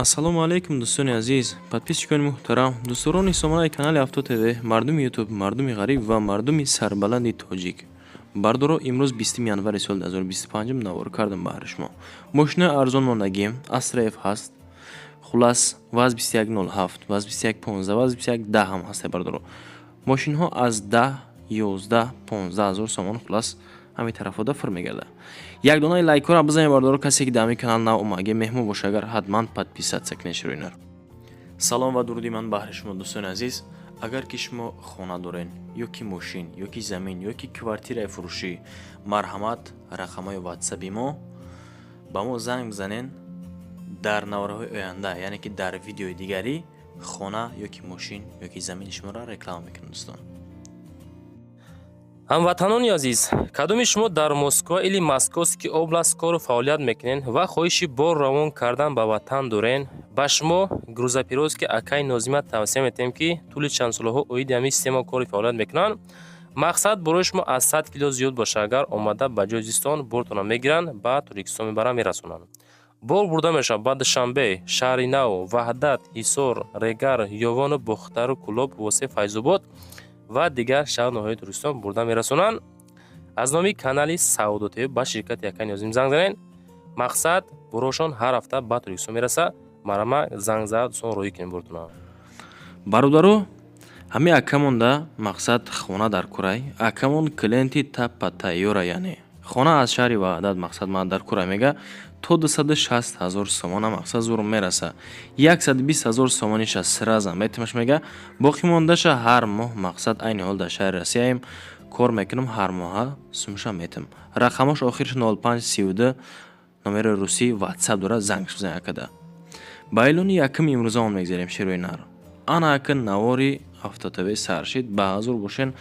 Ассалому алайкум, дӯстони азиз, подписчикони муҳтарам, дӯстдорони сомонаи канали Авто ТВ, мардуми Ютуб, мардуми ғариб ва мардуми сарбаланди тоҷик. Бардоро, имрӯз 20 январи соли 2025 навор кардам баҳри шумо. Мошинаи арзон мондагӣ Астра Ф ҳаст. Хулас, ВАЗ 2107, ВАЗ 2115, ВАЗ 2110 ҳам ҳаста, бардоро. Мошинҳо аз 10, 11, 15 ҳазор сомон, хулас, ҳамин тарафода фир мегардад. Як донаи лайкҳоро бизанед, бардоро. Касе ки дар ҳамин канал нав омаге, меҳмон боша, агар ҳатман подписаться кунед. Широинар, салом ва дуруди ман баҳри шумо, дӯстони азиз. Агар ки шумо хона дорен ё ки мошин, ё ки замин, ё ки квартираи фурӯшӣ, марҳамат, рақамҳои ватсаби мо ба мо занг бизанен. Дар наворҳои оянда, яъне ки дар видеои дигарӣ, хона ё ки мошин ё ки замини шуморо реклама мекунем, дӯстон. Ҳамватанони азиз, кадоми шумо дар Москва или Московский область кору фаъолият мекунед ва хоҳиши бор равон кардан ба ватан дорен, ба шумо грузоперевозки акаи Нозима тавсия метиҳем, ки тӯли чанд солаҳо оиди ҳамин система кори фаъолият мекунанд. Мақсад, борои шумо аз 100 кило зиёд боша агар, омада ба ҷои зистон бортона мегиранд, ба Тоҷикистон мебаранд, мерасонанд. Бор бурда мешавад ба Душанбе, Шаҳри Нав, Ваҳдат, Ҳисор, Регар, Ёвону Бохтару Кӯлоб, Восе, Файзобод ва дигар шаҳру ноҳияи Тоҷикистон бурда мерасонанд. Аз номи канали Савдо ТВ ба ширкати акаи Нозим занг занед. Мақсад, борошон ҳар ҳафта ба Тоҷикистон мерасад. Марҳамат, занг зада, дӯстон, роҳӣ кунед бортона. Бародаро, ҳамин акамонда, мақсад, хона дар курай. Акамон клиенти таппа тайёра, яъне хона аз шаҳри Ваҳдат, мақсад, ман дар курай мега, то 260 ҳазор сомона, мақсад, зур мераса. 120 ҳазор сомониша сразу метимаш мега, боқӣ мондаша ҳар моҳ. Мақсад, айни ҳол дар шаҳри Россияем, кор мекунам, ҳар моҳа сумша метим. Рақамош охириш 0532, номери русӣ, ватсап дорад, зангш бизан акада. Ба эълони якуми имрӯзаон мегзарем, шерои нар. Ана ака, навори Автотв саршид, ба ҳазур бошен,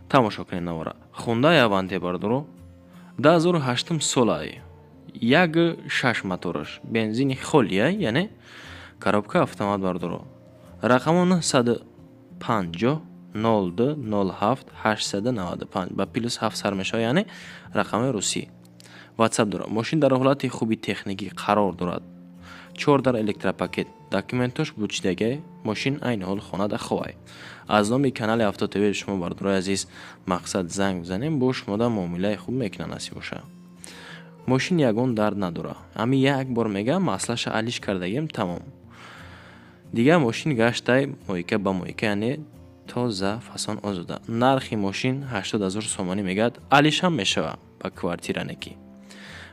тамошо кунед навора. Хундай Аванте, бардоро, 2008 солай, 1,6 мотораш, бензини холия, яъне коробка автомат, бардоро. Рақамо 950 02 07 895, ба плюс 7 сар мешавад, яъне рақами русӣ, ватсап дорад. Мошин дар ҳолати хуби техникӣ қарор дорад, чор дар электропакет, документош бучидагай. Мошин айни ҳол хонада ховай. Аз номи канали Авто ТВ шумо, бардорои азиз, мақсад, занг бизанем, бо шумода муомилаи хуб мекунад, насиб боша. Мошин ягон дард надорад, ҳамин як бор мега, маслаша алиш кардагем, тамом. Дигар мошин гаштай мойка ба мойка, яъне тоза, фасон, озода. Нархи мошин 80 000 сомонӣ мегӯяд, алишам мешавад ба квартира неки.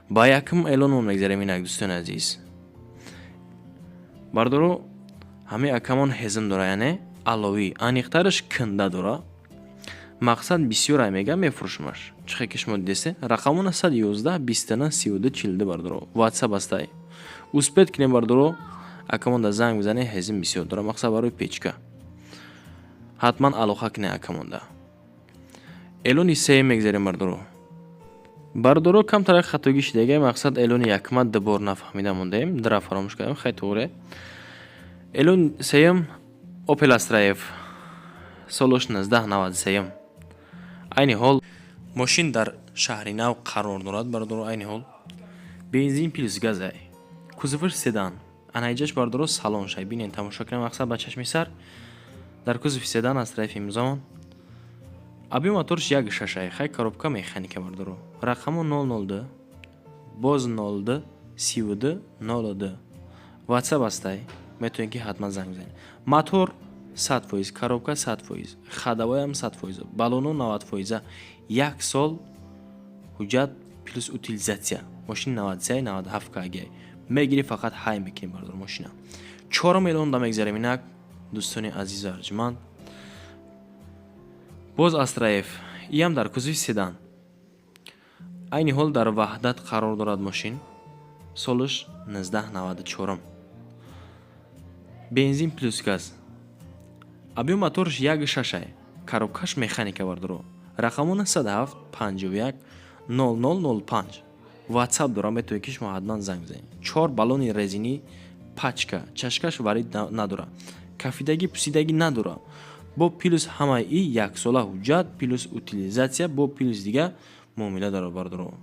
Ба якум эълонмон мегзарем инак, дӯстони азиз. Бардоро, ҳамин акамон ҳезм дора, яъне аловӣ, аниқтараш канда дора. Мақсад, бисёрай мега, мефурӯшмаш. Чихе ки шумо дидесе, рақамона 111 29 32 42, бардоро, ватсап астай. Успеть кунем, бардоро, акамонда занг бизане. Ҳезм бисёр дора, мақсад, барои печка ҳатман алоқа кунед акамонда. Эълони сеюм мегзарем, бардоро. Бардоро, камтарак хатогӣ шидагай, мақсад, эълони якума дубор нафаҳмида мондаем, дра фаромӯш кардем. Хай, туғре. Эълони сеюм Опел Астра Ф, солош 1993. Айни ҳол мошин дар Шаҳри Нав қарор дорад, бардоро. Айни ҳол бензин плюс газай, кузоваш седан. Анаиҷаш, бардоро, салон шай, бинен, тамошо кунем, мақсад, ба чашми сар дар кузови седан Астра Ф имзон. Объём моторш 1,6-ай, хай, коробка механика, бардоро. Рақамо 002 боз 02 32 02, ватсап ҳастай, метавонед ки ҳатман занг бизанед. Мотор 100%, коробка 100%, ходовоям 100%, баллоно 90%-а, як сол ҳуҷҷат плюс утилизация. Мошини 93, 97 кгай мегирӣ, фақат ҳай мекунӣ, бардор, мошина. Чорум эълонда мегзарем инак, дӯстони азизу арҷуманд. Боз Астра Ф, иам дар кузови седан. Айни ҳол дар Ваҳдат қарор дорад мошин. Солаш 1994, бензин плюс газ, объём моторш 1,6-ай, коробкаш механика, бардоро. Рақамо 907 51 0005, ватсап дорам, метавонед ки шумо ҳатман занг бизанед. Чор баллони резинӣ, пачка, чашкаш варид надора, кафидагӣ, пусидагӣ надора. Бо плюс ҳамаи и яксола ҳуҷҷат плюс утилизация, бо плюс дига муомила дорад, бардоро.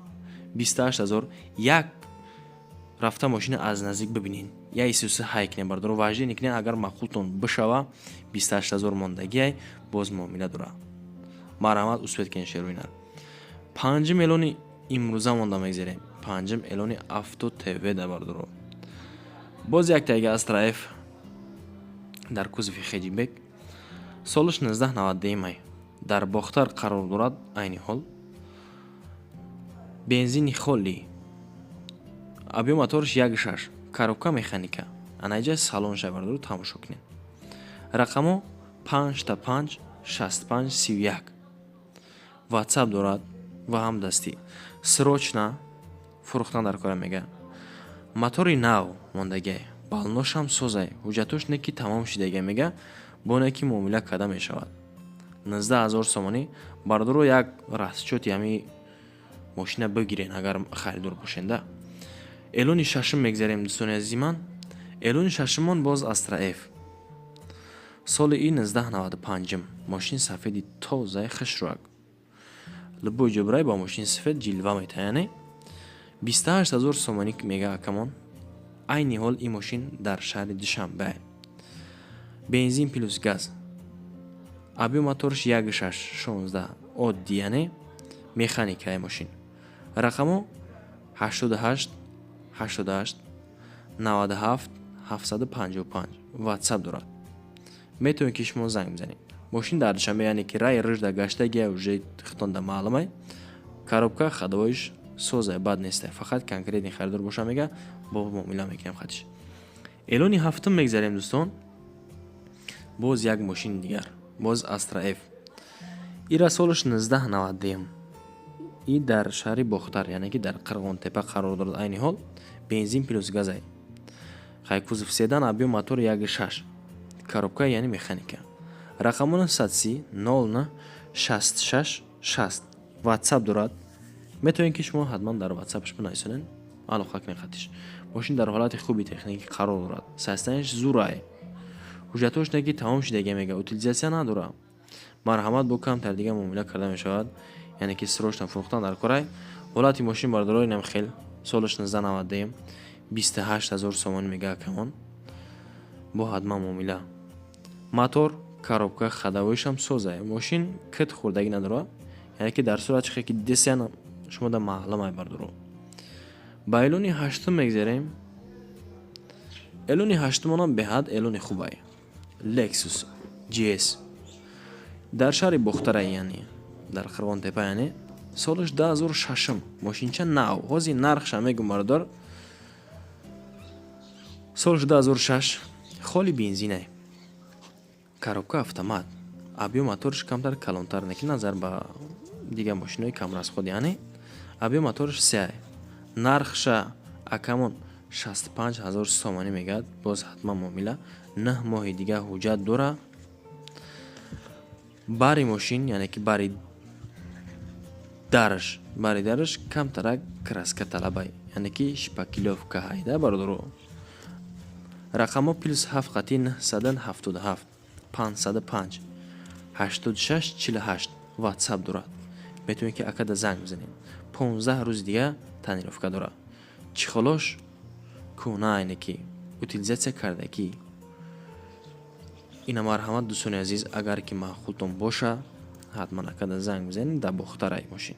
28 000 як. Рафта мошина аз наздик бибинен, я исуси ҳай кунем, бародаро, вождение кунем. Агар маъқултон бишава, 28 000 мондагиай, боз муомила дора. Марҳамат, успеть кунед, шероинар. Панҷум эълони имрӯза монда мегзарем. Панҷум эълони Авто ТВ да, бародаро, боз яктаига Астра Ф дар кузови хэтчбек, солаш 1992 май, дар Бохтар қарор дорад айни ҳол. Бензини холӣ, объём моторш 1,6, коробка механика. Анаиҷа салонша, бародаро, тамошо кунед. Рақамо 5 5 65 31, Ватсап дорад ва ҳам дастӣ. Срочно фурӯхтан дар кора, мега. Мотори нав мондагиай, баллоношам созай, ҳуҷҷатош не ки тамом шидагия, мега, бо не ки муомила карда мешавад. 19 000 сомонӣ, бародаро, як расчёти ҳами мошина бигирен, агар харидор бошенда. Эълони шашум мегзарем, дӯстони азизи ман. Эълони шашумон боз Астра Ф, соли и 1995, мошини сафеди тозаи хушрӯак. Любой ҷобирай ба мошини сафед ҷилва метаяне. 28 000 сомонӣ мега акамон. Айни ҳол ин мошин дар шаҳри Душанбе, бензин плюс газ, объём моторш 1,6, 16 оддӣ, яъне механикаи мошин. Рақамо 88 88 97 755, Ватсап дорад, метавонед ки шумо занг бизанед. Мошин дар Душанбе, яъне ки раи рӯжда гаштагия, уже хитонда маълумай. Коробка, ходовойш созай, бад нестай. Фақат конкретный харидор боша, мега, бо муомила мекунем хатиш. Эълони ҳафтум мегзарем, дӯстон. Боз як мошини дигар, боз Астра Ф. Ира солаш 1992, и дар шаҳри Бохтар, яъне ки дар Қирғонтепа қарор дорад айни ҳол. Бензин плюс газай, хай, кузов седан, объём мотор 1,6, коробка яъне механика. Рақамона 130 09 66 60, Ватсап дорад, метавонед ки шумо ҳатман дар ватсапаш бинависонед, алоқа кунед хатиш. Мошин дар ҳолати хуби техникӣ қарор дорад, состояниеш зурай, ҳуҷҷатҳош не ки тамом шидагия, мега, утилизация надорад. Марҳамат, бо камтар дига муомила карда мешавад, яъне ки срочно фурӯхтан дар корай. Ҳолати мошин, бародаро, инам хел, солаш 1992, 28 000 сомонӣ мега акамон, бо ҳатман муомила. Мотор, коробка, ходовойшам созай, мошин кит хӯрдагӣ надорад, яъне ки дар сурат чихе ки десян шумо да маълумай, бародаро. Ба эълони ҳаштум мегзарем. Эълони ҳаштумонам беҳад эълони хубай. Lexus GS дар шаҳри Бохтара, яъне дар Қирғонтепа, яъне солаш 2006, мошинча нав. Ҳозир нархша мегум, бародар. Солаш 2006, холи бензинай, коробка автомат, объём моторш камтар калонтар неки назар ба дигар мошинои камрасход, яъне объём моторш сеай. Нархша акамон 65 000 сомонӣ мегӯяд, боз ҳатман муомила. 9 моҳи дигар ҳуҷҷат дора. Бари мошин, яъне ки бари дараш камтарак краска талабай, яъне ки шпаклёвка ҳайда, бародаро. Рақамҳо плюс ҳафт қати 977 505 86 48, Ватсап дорад, метавонед ки акада занг бизанед. 15 рӯзи дига тонировка дорад. Чехолош кӯҳна, яъне ки утилизация кардагӣ. Ина, марҳамат, дӯстони азиз, агар ки маъқултон боша, ҳатман акада занг бизанед. Дар Бохтарай мошин.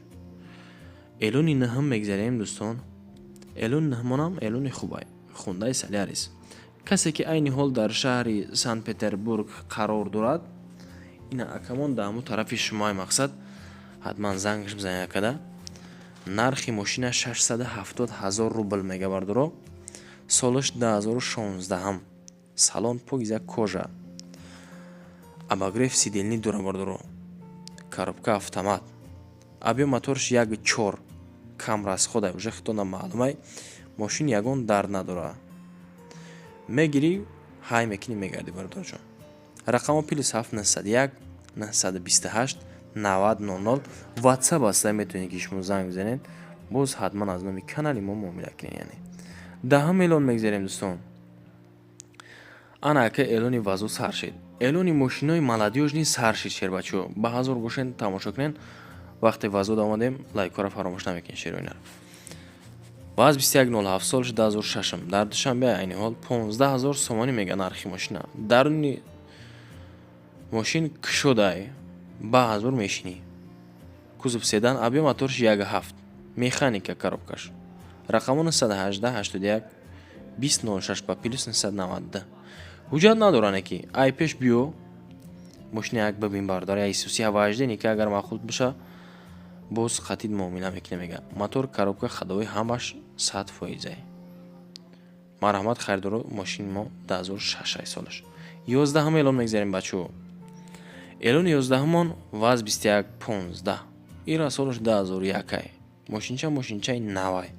Эълони нӯҳум мегзарем, дӯстон. Эълони нӯҳмонам эълони хубай. Хундай Солярис. Касе ки айни ҳол дар шаҳри Санкт Петербург қарор дорад, ина акамон дар ҳамун тарафи шумои мақсад, ҳатман зангаш бизанед акада. Нархи мошина 670 ҳазор рубл мега, бардоро. Солаш 2016, салон покиза, кожа, обогрев сидений дора, бардоро, коробка автомат, объём моторш 1,4, кам расходай, уже хитона маълумай. Мошин ягон дард надорад, мегирӣ, ҳай мекунӣ, мегардӣ, бародарҷон. Рақамо плюс 7 901 928 90 00, Ватсап аста, метавонед ки шумо занг бизанед, боз ҳатман аз номи канали мо муомила кунед. Яъне даҳум эълон мегзарем, дӯстон. Ана ака, эълони вазо сар шид, эълони мошинои молодёжный сар шид. Шербачаҳо, ба ҳазор бошен, тамошо кунед. Вақте вазода омадем, лайкҳоро фаромӯш намекунед, шероинар. ВАЗ 2107, солш 2006, дар Душанбе. Айни ҳол 15 000 сомонӣ мега нархи мошина. Даруни мошин кушодай, ба ҳазур мешинӣ. Кузов седан, объём моторш 1,7, механика, коробкаш. Рақамо 918 81 2006 ба плюс 992. Ҳуҷҷат надоране, ки ай пеш биё, мошина як бибин, бародар. Як исуси ки агар маъқул боша, боз қатид муомила мекунем, мега. Мотор, коробка, ходовой ҳамаш 100 фоизае. Марҳамат, харидоро. Мошини мо 2006 солаш. 11-ум эълон мегзарем, бачаҳо. Эълони 11-умон ВАЗ 2115, ира солаш 2001-ай. Мошинча мошинчаи навай,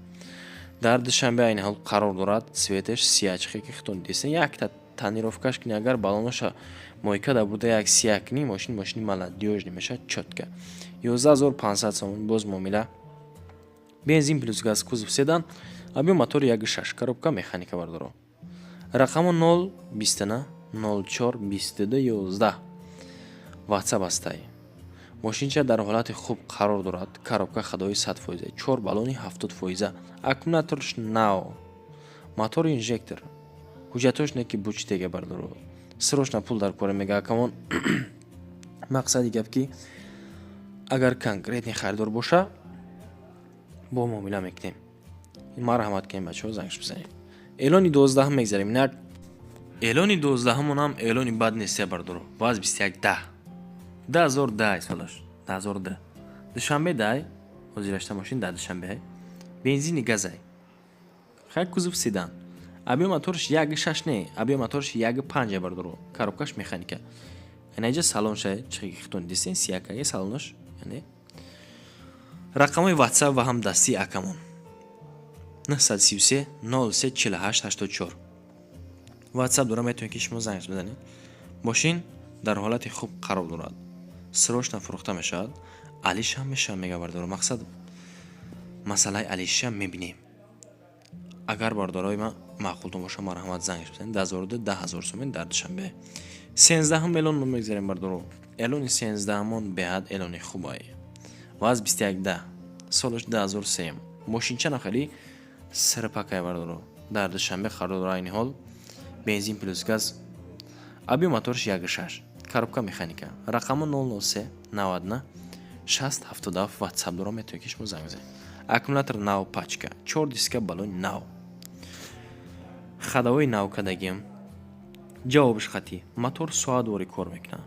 дар Душанбе айни ҳол қарор дорад. Цветаш сиячхе, ки хитон десен, якта тонировкаш кунӣ, агар балоноша мойка да буда, як сия кунӣ, мошин мошини молодёжный мешавад, чётко. 11 500 сомон, боз муомила. Бензин плюс газ, кузов седан, объём мотори 1,6, коробка механика, бардоро. Рақамо 0 29 04 22 11, ватсап ҳастай. Мошинча дар ҳолати хуб қарор дорад. Коробка, ходовой 100 фоиза, чор баллони 70 фоиза, аккумуляторш нав, мотори инжектор. Ҳуҷҷатош не ки бучтега, бардоро. Срочно пул дар кора, мега акамон. Мақсади гап, ки агар конкретный харидор боша, бо муомила мекунем. Марҳамат кунем, бачаҳо, зангш бизанем. Эълони 12-ум мегзарем. Инак, эълони 12-умонам эълони бад нест, бардоро. ВАЗ 2110, 2010 солаш, 2010, Душанбе дай. Ҳозирашта мошин дар Душанбе, бензини газай. Хай, кузов седан, объём моторш 1,6 не, объём моторш 1,5, бардоро. Коробкаш механика. Анаҷа салонша чихтон дисен, сиякаги салонош. Яъне рақамҳои ватсап ва ҳам дастии акамон 933 03 48 84, ватсап дора, метавонед, ки шумо занг бизанед. Мошин дар ҳолати хуб қарор дорад, срочно фурӯхта мешавад. Алишам мешавад, мега, бардоро. Мақсад, масъалаи алишам мебинем. Агар бардорои ман маъқултон боша, марҳамат, зангш бизанед. 2002, 10 000 сомон, дар Душанбе. 13-ум эълон мо мегзарем, бардоро. Эълони 13-умон беҳад эълони хубае. ВАЗ 2110, солаш 2003. Мошинча нахали сирпакай, бардоро. Дар Душанбе қарор дора айни ҳол. Бензин плюс газ, объём моторш 1,6, коробка механика. Рақамо 003 99 60 77, ватсап дора, метавонед, ки шумо занг бизанед. Аккумулятор нав, пачка, чор диска, балони нав, ходовой нав кардагиам, ҷавобиш хатӣ. Мотор соатворӣ кор мекунад.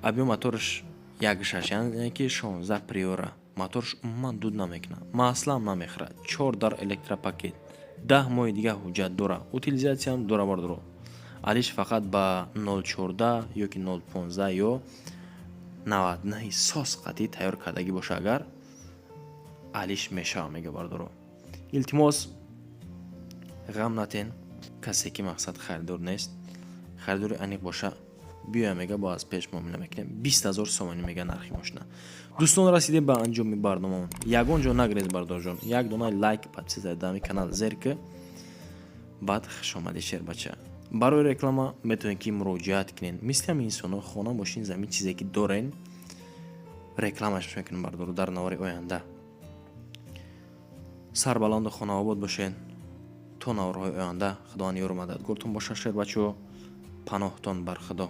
Объём моторш 1,6, яъне ки 16 Приора. Моторш умуман дуд намекунад, маслам намехӯрад. Чор дар электропакет, 10 моҳи дига ҳуҷҷат дора, утилизатсиям дора, бардоро. Алиш фақат ба 014 ё ки 015 ё 99 сос қатъӣ тайёр кардагӣ боша, агар алиш мешава, мега, бардоро. Илтимос, ғам натен, касе ки мақсад харидор нест. Харидори аниқ боша, биёя, мега, бо аз пеш муомила мекунем. 20 000 сомонӣ мега нархи мошина. Дӯстон, расидем ба анҷоми барномаон. Ягон ҷо нагрез, бардорҷон, як дона лайк, подписаться дами канал зер ки. Баъд хушомадӣ, шербача. Барои реклама метавонед, ки муроҷиат кунед. Мисли ҳамин инсонҳо хона, мошин, замин, чизе ки дорен, рекламаш мекунем, бардору, дар навори оянда. Сарбаланду хонаобод бошед то наворҳои оянда. Худованд ёру мададгортон бошад, шербачаҳо. Паноҳтон бар Худо.